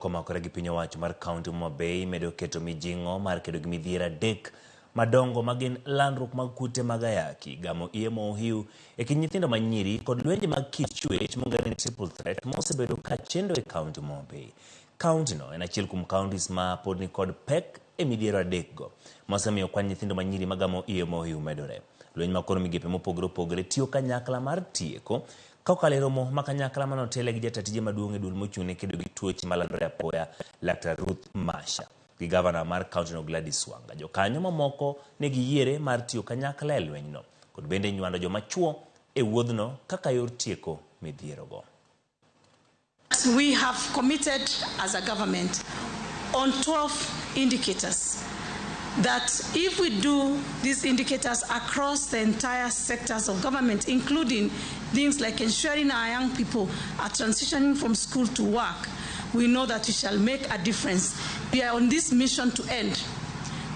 Komakore gi piny owacho mar kaunti Homa Bay medo keto mijing'o mar kedo gi midhiero adek madongo magin landruok mag kute mag ayaki, gamo iye mohiu e kind nyithindo manyiri kod lwenje mag kit chwech mong'ere ni triple threat mosebedo ka chendo e kaunti Homa Bay. Kauntino en achiel kuom counties ma pod nikod pek e midhiero adekgo mosemiyo kwan nyithindo manyiri magamo iye mohiu medore. Lweny ma koro migepe mopogore opogore tiyo kanyakla mar tieko kokalo e romo ma kanyakla mane otele gi jata tije maduong' e duol mochung' ne kedo gi tuoche malandore apoya Laktar Ruth Masha gi gavana mar kauntino Gladys Wanga. Jokanyo mamoko ne giyiere mar tiyo kanyakla e lwenyno kod bende nywando joma chuo e wuodhno kaka yor tieko midhierogo. We have committed as a government on 12 indicators that if we do these indicators across the entire sectors of government, including things like ensuring our young people are transitioning from school to work, we know that we shall make a difference. We are on this mission to end.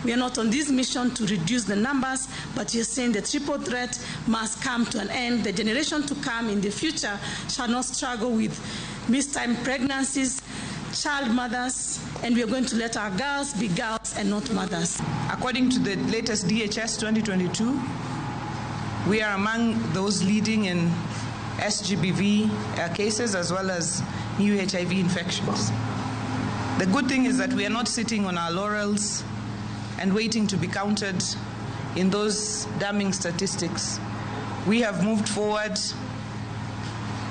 We are not on this mission to reduce the numbers, but we are saying the triple threat must come to an end. The generation to come in the future shall not struggle with missed-time pregnancies, child mothers, and we are going to let our girls be girls and not mothers. According to the latest DHS 2022, we are among those leading in SGBV cases as well as new HIV infections. The good thing is that we are not sitting on our laurels and waiting to be counted in those damning statistics. We have moved forward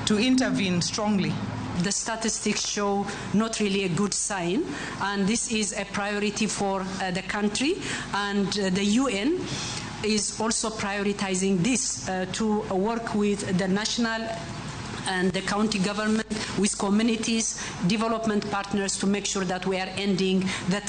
to intervene strongly. The statistics show not really a good sign, and this is a priority for the country, and the UN is also prioritizing this to work with the national and the county government, with communities, development partners to make sure that we are ending the